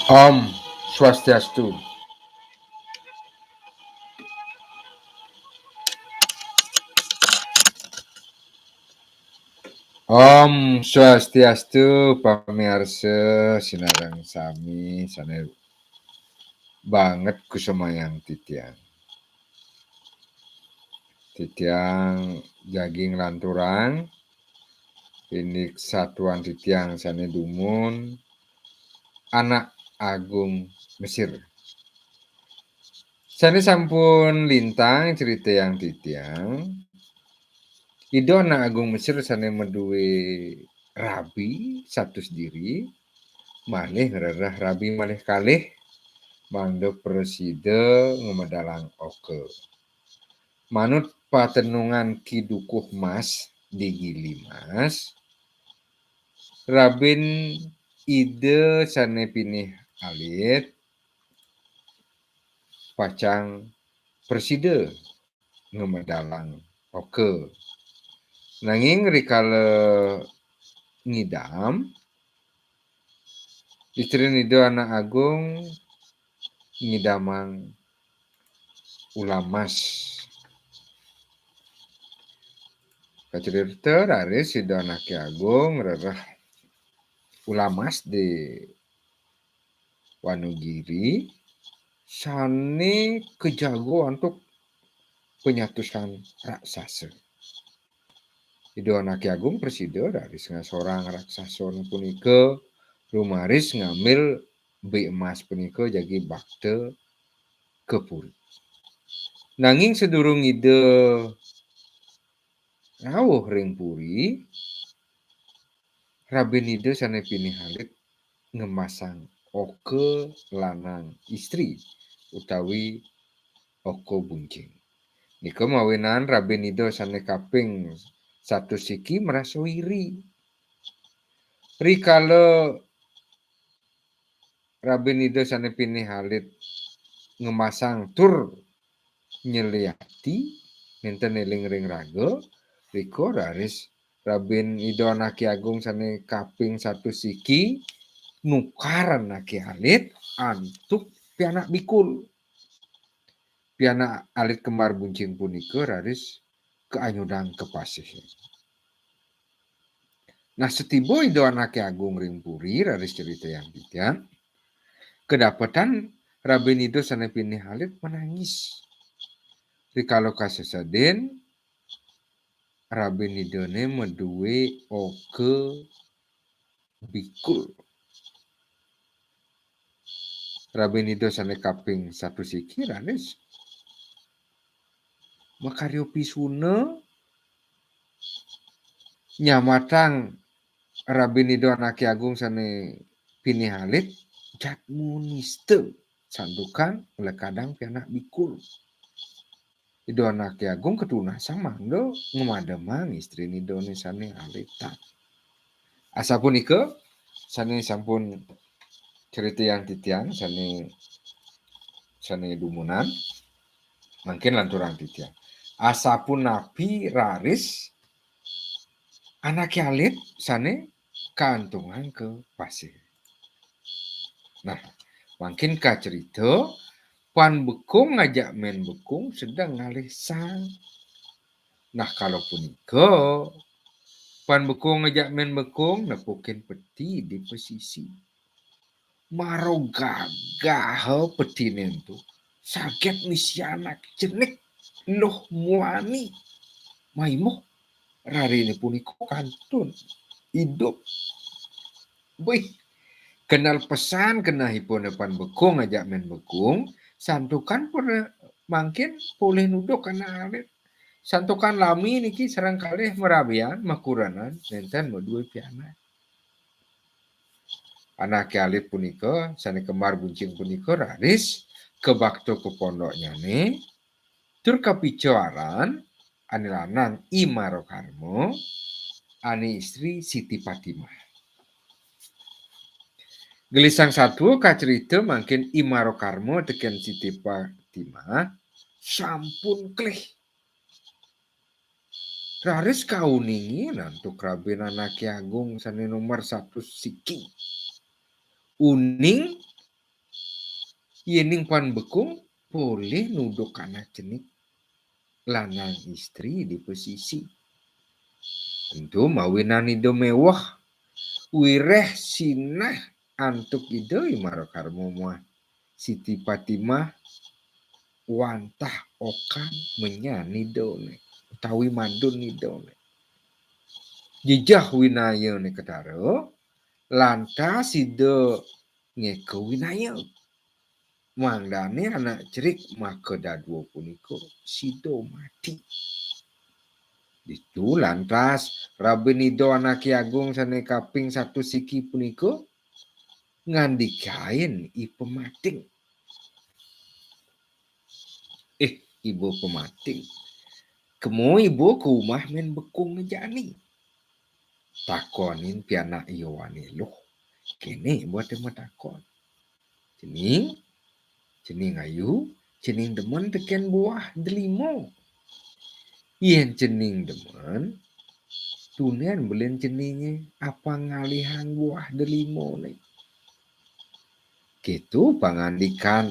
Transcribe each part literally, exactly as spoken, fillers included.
Om Swastiastu. Om Swastiastu, pamiarsa sinareng sami, sané banget kusumayang titiang. Titiang jagi nglanturang indik satuan titiang sané dumun Anak Agung Mesir. Sané sampun lintang critayang titiang, Ida Anak Agung Mesir sané madué rabi satus diri, malih ngrereh rabi malih kalih, mangda prasida ngamedalang oka. Manut patenungan Ki Dukuh Mas di Gili Mas, rabin Ida sané pinih alit pacang prasida ngamedalang oka. Nanging rikala ngidam, istrin Ida Anak Agung ngidamang ulam mas. Kacrita raris Ida Anaké Agung ngrereh ulam mas di Wanugiri sané kajaga antuk panyatusan raksasa. Ida Anaké Agung prasida raris ngasorang raksasa punika, rumaris ngambil bi emas punika jagi bakta ka puri. Nanging sadurung Ida rauh ring puri, rabin Ida sané pinih alit ngemasang oka lanang istri utawi oka buncing. Nika mawinan rabin Ida sané kaping satus siki marasa iri. Rikala rabin Ida sané pinih alit ngemasang tur nyeliati, nénten éling ring raga, rika raris rabin Ida Anaké Agung sané kaping satus siki nukar anaké alit antuk pianak bikul. Pianak alit kembar buncing punika raris kaanyudang ka pasih. Nah, satiba Ida Anaké Agung ring puri, raris critayang titiang, kadapetan rabin Ida sané pinih alit manangis. Rikala kasesedin, rabin Idané madué oka bikul. Rabin Ida sané kaping satus siki raris makarya pisuna nyamatang rabin Ida Anaké Agung sané pinih alit jadma nista, santukan nglekadang pianak bikul. Ida Anaké Agung katunasang mangda ngamademang istrin Idané sané alitan. Asapunika sané sampun critayang titiang sané, sané dumunan, mangkin lanturang titiang. Asapunapi raris anaké alit sané kaantungang ka pasih. Nah, mangkin kacrita, Pan Bekung ngajak Mén Bekung sedeng ngalih sang. Nah, kala punika, Pan Bekung ngajak Mén Bekung nepukin peti di pasisi. Mara gagaha petiné ento, saget misi anak cenik Luh Muani. Maimuh, rariné punika kantun idup. Béh, kenal pesan kenehipun Pan Bekung ngajak Mén Bekung, santukan pun mangkin polih nuduk anak alit. Santukan lami niki sareng kalih marabian, makurenan, nénten madué pianak. Anaké alit punika, sané kembar buncing punika raris kabakta ka pondoknyané, tur kapica aran, ané lanang I Mara Karma, ané istri Siti Patimah. Gelisang satua kacrita mangkin I Mara Karma tekén Siti Patimah sampun kelih. Raris kauningin antuk rabin Anaké Agung sané nomor satus siki. Uning Yéning pan bekung, polih nuduk anak cenik lanang istri di pesisi. Ento mawinan Ida méweh, wiréh sinah antuk Ida I Mara Karma muah Siti Patimah wantah okan menyan Ida né, utawi madun Ida né. Jejeh winayané ketara, lantas Ida ngéka winaya. Mangdané anak cerik makadadua punika sida mati. Ditu lantas rabin Ida Anaké Agung sané kaping satus siki punika ngandikain I Pemating. "Eh, Ibu Pemating, kema Ibu ka umah mén bekung jani?" Takonin pianak Ida Wané Luh. Kéné Ibu té matakon. "Cening, cening ayu, cening demen tekén buah delima. Yén cening demen, tundén belin ceningé apang ngalihang buah delimané." Kéto pangandikan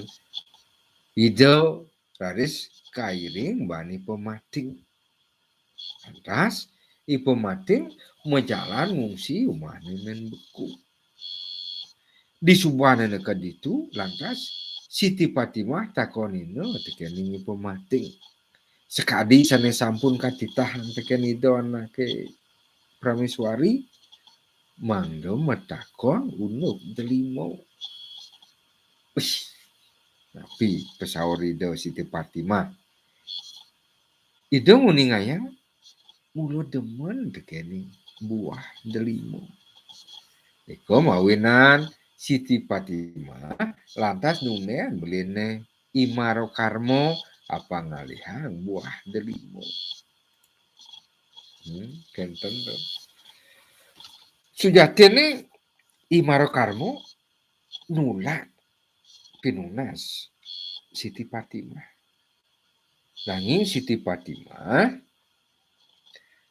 Ida raris kairing bani pemating. Lantas, I Pemating majalan ngungsi umahné mén bekung. Disubané neked ditu, lantas Siti Patimah takonina tekéning I Pemating. Sakadi sané sampun katitahang tekén Ida Anaké Praméswari, mangda matakon unduk delima. Wih, napi pasaur Ida Siti Patimah? Ida nguningayang, "Mula demen tekéning buah delima." Nika mawinan Siti Patimah lantas nundén beliné I Mara Karma apang ngalihang buah delima. Hmm, kénten to. Sujatiné I Mara Karma nulak pinunas Siti Patimah. Nanging Siti Patimah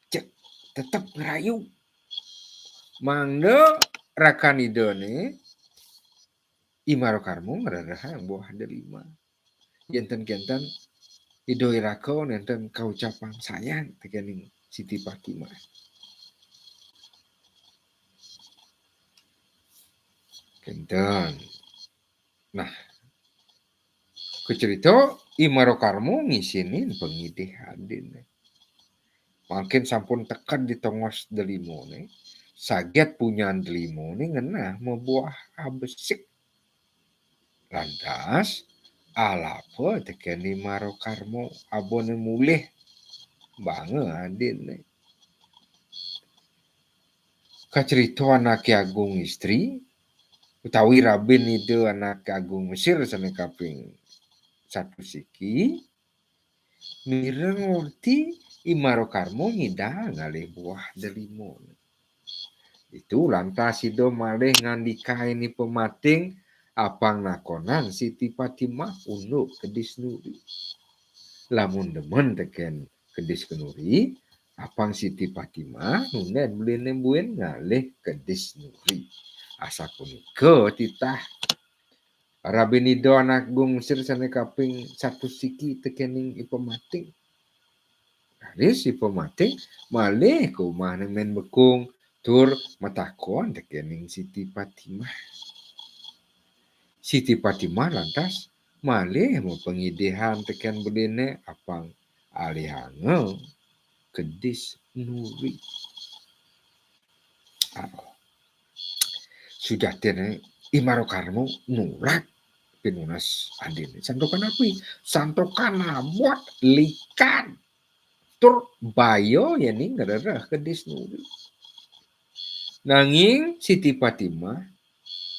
cek tetep ngrayu. Mangda rakan Idané I Mara Karma ngrerehang buah delima. Yén ten kénten Ida Iraka nénten kaucapang sayang tekéning Siti Patimah. Kénten. Nah, kacerita I Mara Karma ngisinin pangidih adinné. Mangkin sampun teked di tongos delimané, saget punyan delimané ngenah mabuah abesik. Lantas, alapa tekén I Mara Karma abané mulih banga adinné. Kacerita Anaké Agung Istri, utawi Rabin Ida Anaké Agung Mesir sané kaping satus siki, mireng orti I Mara Karma ngidang ngalih buah delima. Ditu lantas Ida malih ngandikain I Pemating apang nakonang Siti Patimah unduk kedis nuri. Lamun demen tekén kedis kenuri, apang Siti Patimah nundén beliné buin ngalih kedis nuri. Asapunika titah Rabin Ida Anaké Agung Mesir sané kaping satus siki tekéning I Pemating. Raris I Pemating malih ka umahné mén bekung tur matakon tekéning Siti Patimah. Siti Patimah lantas malih mapangidihan tekén beliné apang alihanga kedis nuri. Ah. Sujatiné I Mara Karma nulak pinunas adinné. Santukan napi? Santukan abot likan tur baya yéning ngrereh kedis nuri. Nanging Siti Patimah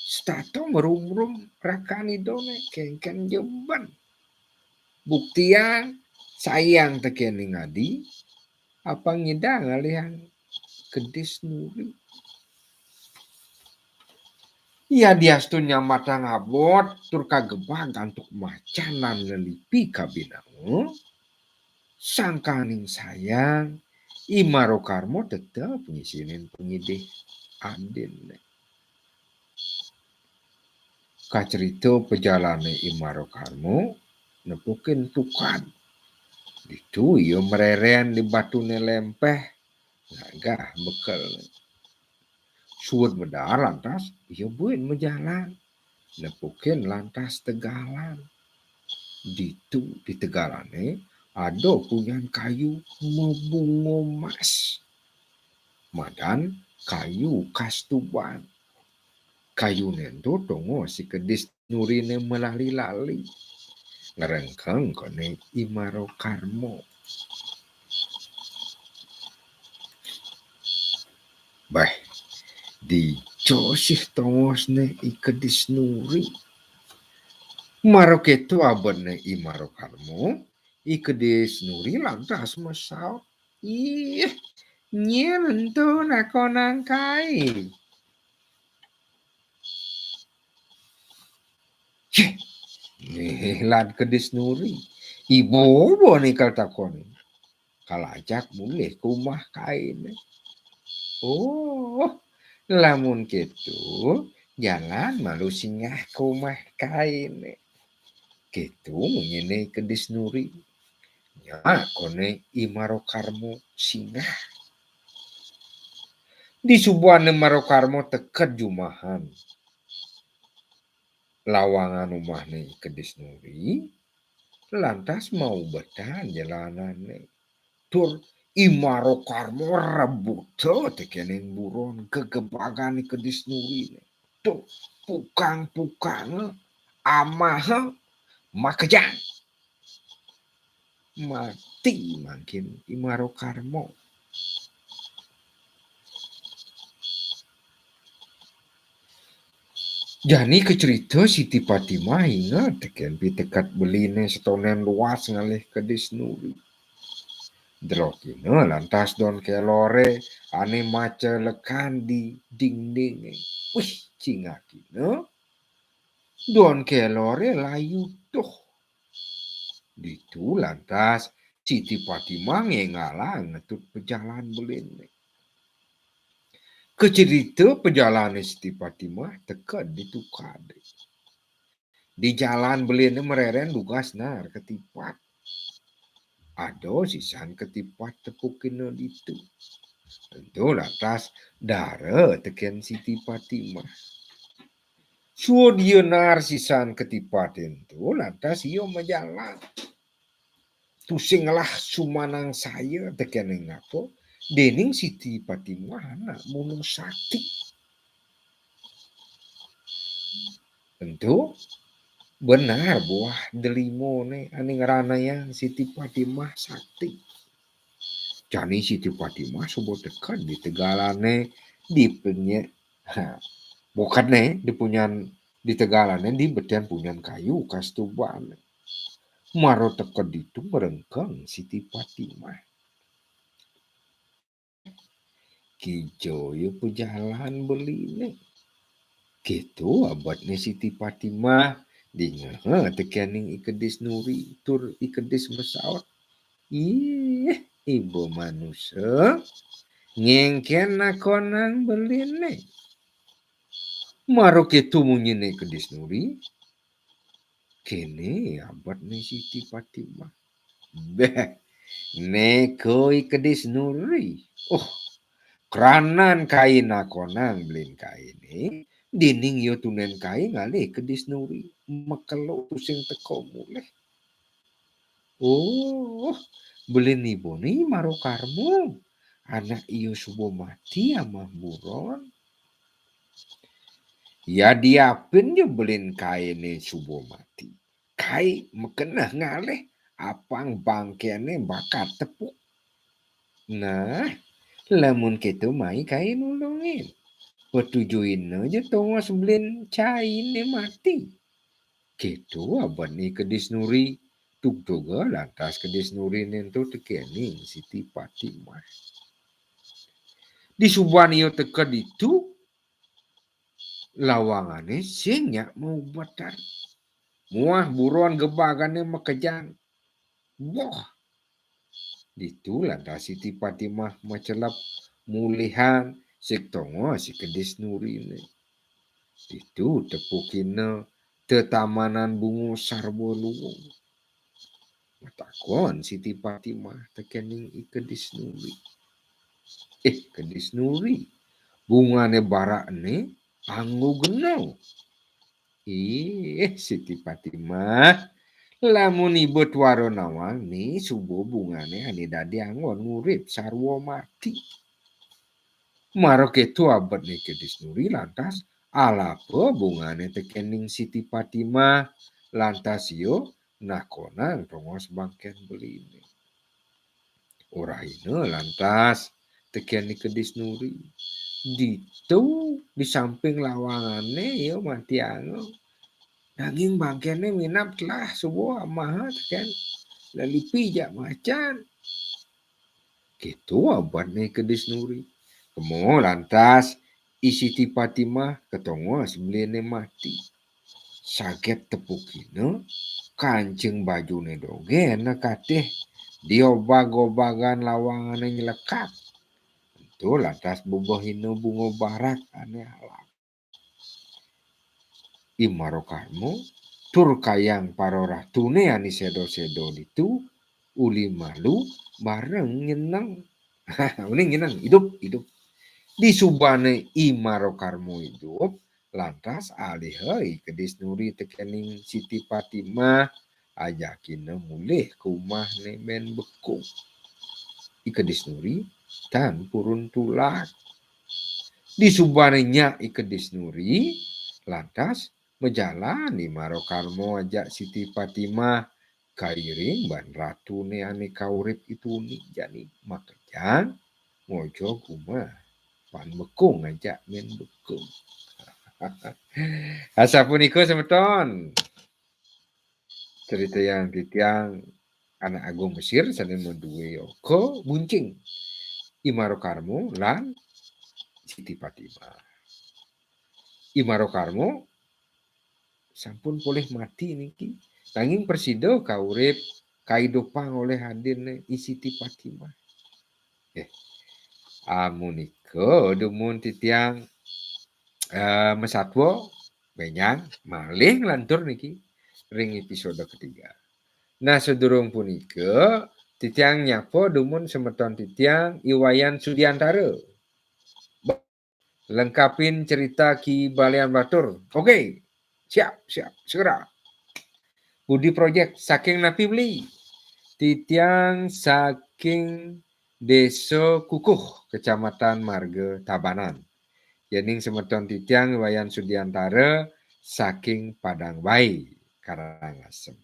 setata marumrum rakan Idané kénkén ja ben. Buktiang sayang tekéning adi, apang ngidang ngalihang kedis nuri. Yadiastun nyambatang abot tur kagebag antuk macan lan lelipi kabinanga, sangkaning sayang, I Mara Karma tetep ngisinin pangidih adinné. Kacerita pejalané I Maro Karmo nepukin tukad. Ditu ia mereren di batuné lempeh, ngagah bekel. Suud medar lantas ia buin majalan. Nepukin lantas tegalan. Ditu di tegalané ada punyan kayu mabunga mas. Madan kayu kastuban. Kayuné ento tongos I Kedis Nuriné malali-lali. Ngrengkeng koné I Maro Karmo. Béh, dija sih tongosné I Kedis Nuri. Mara kéto abetné I Maro Karmo, I Kedis Nuri lantas masaut, "Ih, nyén ento nakonang kai." "Cih, ngilat Kedis Nuri. Iba-iba né kal takoné." Kalajak mulih ka umah kainé. "Oh, lamun kéto, jalan malu singgah ka umah kainé." Kéto munyiné Kedis Nuri. Nya koné I Maro Karmo singgah. Disubané Maro Karmo teked jumahan lawangan umahné Kedis Nuri, lantas maubetan jalanané. Tur I Maro Karmo rebuta tekéning buron gegebagan Kedis Nuriné. Tur pukang-pukanga, amaha, makejang. Mati mangkin I Maro Karmo. Jani kacerita Siti Patimah inget tekén piteket beliné setonden luas ngalih Kedis Nuri. Delokina lantas don keloré ané macelekan di dingdingé. Wih, cingakina don keloré layu tuh. Ditu lantas Siti Patimah ngénggalang ngetut pejalan beliné. Kacerita pejalané Siti Patimah teked di tukadé. Di jalan beliné mereren dugas naar ketipat. Ada sisan ketipat tepukina ditu. Ento lantas dara tekén Siti Patimah. Suud ia naar sisan ketipat ento, lantas ia majalan. Tusing ngelah sumanangsaya tekéning apa, déning Siti Patimah anak bunuh sakti. Ento benar buah delimoné ané ngranayang Siti Patimah sakti. Jani Siti Patimah suba teked di tegalané di penye-, ha, bukan né, di punyan, di tegalané di beten punyan kayu kastuban. Mara teked ditu ngrengkeng Siti Patimah. Kija ya pejalan beliné. Kéto abetné Siti Patimah, dingeha tekéning I Kedis Nuri, tur I Kedis masaut, "Ih, iba manusa, ngéngkén nakonang beliné?" Mara kéto munyiné Kedis Nuri, kéné abetné Siti Patimah. "Béh, né koi Kedis Nuri. Oh, kranan kai nakonang belin kainé, déning ya tunden kai ngalih Kedis Nuri, makelo tusing teka mulih." "Oh, belin iba né Maro Karmo. Anak ia suba mati amah buron." "Ya diapin ja belin kainé suba mati. Kai makeneh ngalih apang bangkéné bakal tepuk." "Nah, lamun kéto mai kai nulungin. Petujuina ja tongos belin cainé mati." Kéto abetné Kedis Nuri, tugtuga lantas Kedis Nuriné ento tekéning Siti Patimah. Disubané ia teked ditu, lawangané sing nyak maubetan. Muah buron gebagané makejang. Boh! Ditu lantas Siti Patimah macelep mulihan, sik tongos I Kedis Nuriné. Ditu tepukina tetamanan bunga sarwa luung. Matakon Siti Patimah tekening I Kedis Nuri. "Eh, Kedis Nuri, bungane barak ene anggo genel." "Ih, Siti Patimah, lamun iba tuara nawang ne suba bungane ane dadi anggon ngurip sarwa mati." Mara keto abetne Kedis Nuri lantas alapa bungane tekening Siti Patimah, lantas ia nakonang tongos bangken beline. Orahina lantas teken I Kedis Nuri. Ditu di samping lawangane ia matianga. Nanging bangkene minab telah suba amaha teken lelipi jak macan. Keto abetne Kedis Nuri. Kema lantas I Siti Patimah katongos beline mati. Saget tepukina, kancing bajune dogen kateh di obag-obagan lawangane nylekat. Ento lantas bebehina bunga barak ane alap. I Mara Karma tur kayang para ratune ane seda-seda ditu uli malu bareng nyeneng. Uli nyeneng, idup, idup. Disubane I Mara Karma idup, lantas aliha I Kedis Nuri tekening Siti Patimah, ajakina mulih ka umahne Men Bekung. I Kedis Nuri tan purun tulak. Disubane nyak I Kedis Nuri, lantas majalan I Mara Karma ajak Siti Patimah kairing ban ratune ane kaurip i tuni jani makejang ngojog umah Pan Bekung ajak Men Bekung. Asapunika semeton, critayang titiang Anak Agung Mesir sane madue oka buncing, I Mara Karma lan Siti Patimah. I Mara Karma sampun polih mati niki, nanging prasida kaurip, kaidupang olih adinne I Siti Patimah. Eh, amunika dumun titiang, eh, masatwa, benjang malih nglantur niki ring episode ketiga. Nah, sadurung punika, titiang nyapa dumun semeton titiang I Wayan Sudiantara. Lengkapin cerita Ki Balian Batur. Oke, siap, siap, segera. Budi Project, saking napi beli? Titiang saking Desa Kukuh, Kecamatan Marga Tabanan. Yening semeton titiang Wayan Sudiantara saking Padang Bai, Karangasem.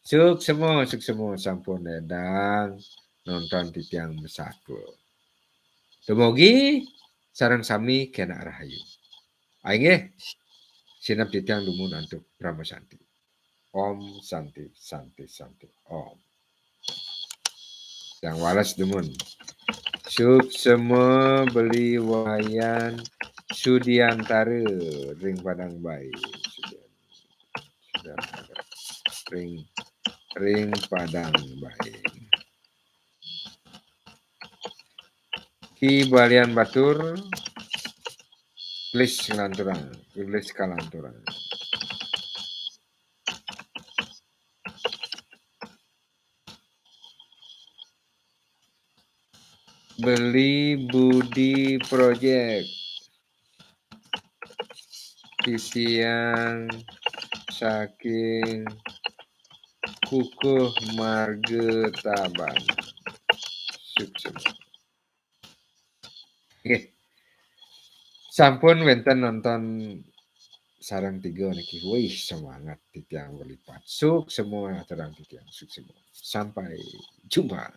Suksma, suksma sampun ledang nonton titiang masatwa. Dumugi sareng sami kenak rahayu. Inggih, sineb titiang dumun antuk Parama Santi. Om Santi, Santi, Santi, Om. Yang wales dumun. Suksma beli Wayan Sudiantara ring Padang Bai. Sudiantara. Ring, ring Padang Bai. Ki Balian Batur, tulis kalanturang, tulis kalanturang. Beli Budi Project. Titiang saking Kukuh Marga Tabanan. Suksma. Nggih. Sampun wenten nonton sareng tiga niki. Wih, semangat titiang berlipat. Suksma aturang titiang, suksma. Sampai jumpa.